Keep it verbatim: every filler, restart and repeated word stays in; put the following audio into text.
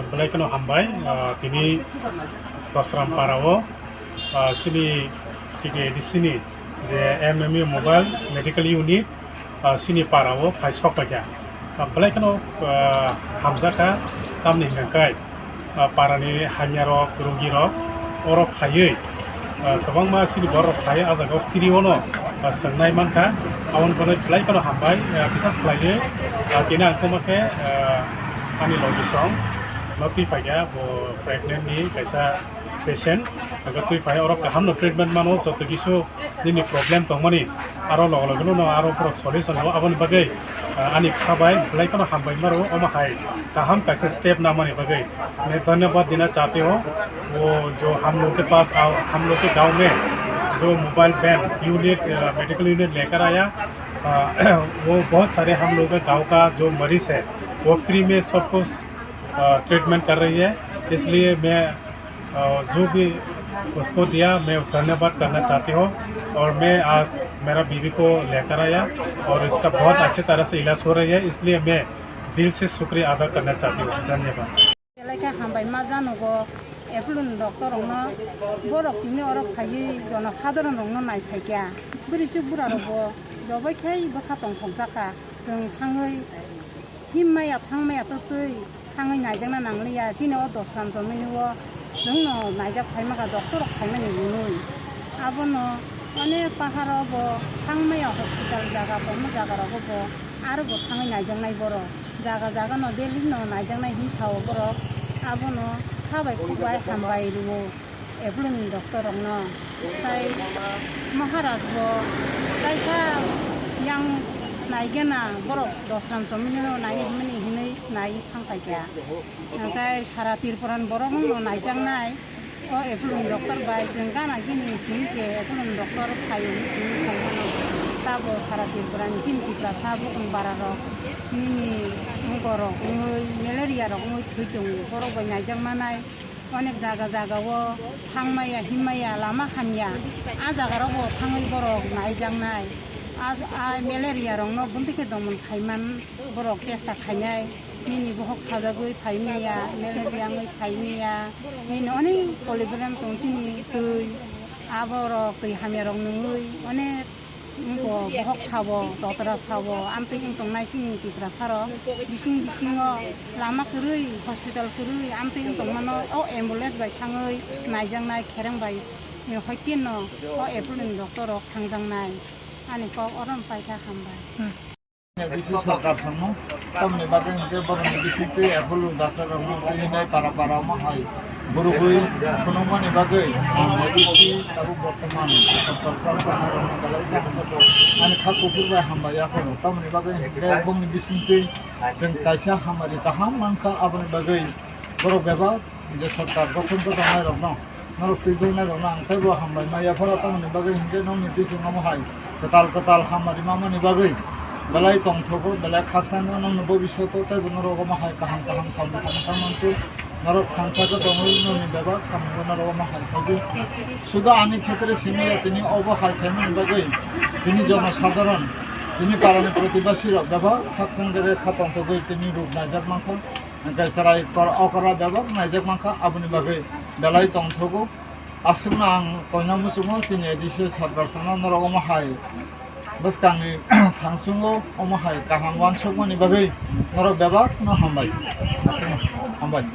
Belai kheno hambai, ah, tini Dosram para o, ah, chini T T A D C ni je M M U Mobile Medical Unit, ah, chini para o phai sok paikha. Ah, belai kheno, ah, hamjakha, tamni hwnkhe, ah, para ni hamya rok, rugi rok, oro phaiwi, ah, kwbangma chini borok phai o, ah, jaga o free o no, ah, swngnai mankha. Aboni bagwi belai kheno hambai, ah, bisas khlaiwi, ah, tini ang tongma khe, ah, ani logi song no twi phaikha, bo pregnant ni kaisa patient, aga twi phai oro kaham no treatment mano, joto kisu nini problem tongmani aro logo logo no aro pura solution o. Aboni bagwi, ah, ani kha bai belai kheno hambai maro, omo hai kaham kaisa step namani bagwi. मैं धन्यवाद देना चाहती हूँ, वो जो हम लोग के पास आओ, हम लोग के गांव में जो मोबाइल वैन यूनिट, अ, मेडिकल यूनिट लेकर आया, अ, वो बहुत सारे हम लोग के गांव का जो मरीज है, वो फ्री में सब कुछ, अ, ट्रीटमेंट कर रही है। इसलिए मैं, अ, जो भी उसको दिया, मैं धन्यवाद करना चाहती हूँ। और मैं आज मेरा बीवी को लेकर आया और इसका बहुत अच्छी तरह से इलाज हो रही है, इसलिए मैं दिल से शुक्रिया अदा करना चाहती हूँ। धन्यवाद। Belai khe hambai ma janogo, Apollo ni doctor rokno, borok tini oro phaiwi jono sadharon rokno nai phaikha. Bwrwi chuk bura rokbo jobai khai bwkha tongthok jakha. Chwng thangwi himmaya thangmaya twtwi thangwi naijakna nangliya. Chini o Dosram jomini o chwngno naijak phaimakha doctor rok phaimani hwnwi. Abono onek pahar o bo thangmaya hospital jaga tongma jaga rogo bo aro bo thangwi naijaknai borok. Jaga jaga no daily no naijaknai hinwi sao borok. Abono kha bai khuk bai hambai rwo Apollo ni doctor rokno. Tai Maharaj bo kaisa yang naigena borok Dosram chomino nai hwnmani hinwi nai thang paikha. Tai sara Tripura ni borok no naijaknai. O Apollo ni doctor bai chwng gana gini simi se Apollo ni doctor phaio hinwi tini sai mano. Tabo sara Tripura ni chini Tiprasa bukung bara rok nini borok wngwi malaria rok wngwi thwi tongo, borok bai naijak manai. Onek jaga jaga o thangmaya himmaya lama hamya, a jaga rogo thangwi borok naijaknai. A, a malaria rokno buntwi khe domon khaiman borok chesta khainai. Nini bohok sajagwi phai maya, malaria wngwi phai maya, nini onek problem tong chini twi, aborok twi hamya rok nungwi onek wngkho bohok sabo, totra sabo, amtwi wng tongnai chini Tiprasa rok bising bisingo lama kwrwi, hospital kwrwi, amtwi wng tongmano o ambulance bai thangwi naijaknai khereng bai, hoikenno o Apollo ni doctor rok thangjaknai. Ani kok orom paikha, hambai. Bisi sorkar samung, tamni bagwi hwnkhe borokni bisingtwi Apollo doctor rokno twi hinai para para omo hai burugwi phunukmani bagwi ang bisi tabuk bortoman sorkar chal tongnairokno belai khe hamjakgo. Ani kha kuphur bai hambai yaphano, tamni bagwi hwnkhe bongni bisingtwi chwng kaisa hamari kaham mankha, aboni bagwi borok bebak je sorkar gothon khe tongnai rokno, norok twi dwng nai rokno ang teibo hambai maya phano, tamoni bagwi hinkhe nokni bising omo hai kwtal kwtal hamari mamani bagwi belai tongthogo, belai khakchangno nokni bobisyoto teibo norok omo hai kaham kaham samung tangwi tangmantwi norok thansa khe tongwi nokni bebak samungo norok omo hai khaidi. Sudo ani khetre simi ya tini obo hai khaimani bagwi tini jonosadharon, tini parani protibasi rok bebak khakchang jagwi kha tongthogwi tini ruk naijak mankha. Hwnkhe chwrai kor-, okra bebak naijak mankha, aboni bagwi belai tongthogo. Aswkno ang koina muchungo chini A D C sorkar songno norok omo hai bwskangni thangsungo omo hai kaham uansukmani bagwi norok bebakno hambai. Aswkno hambai.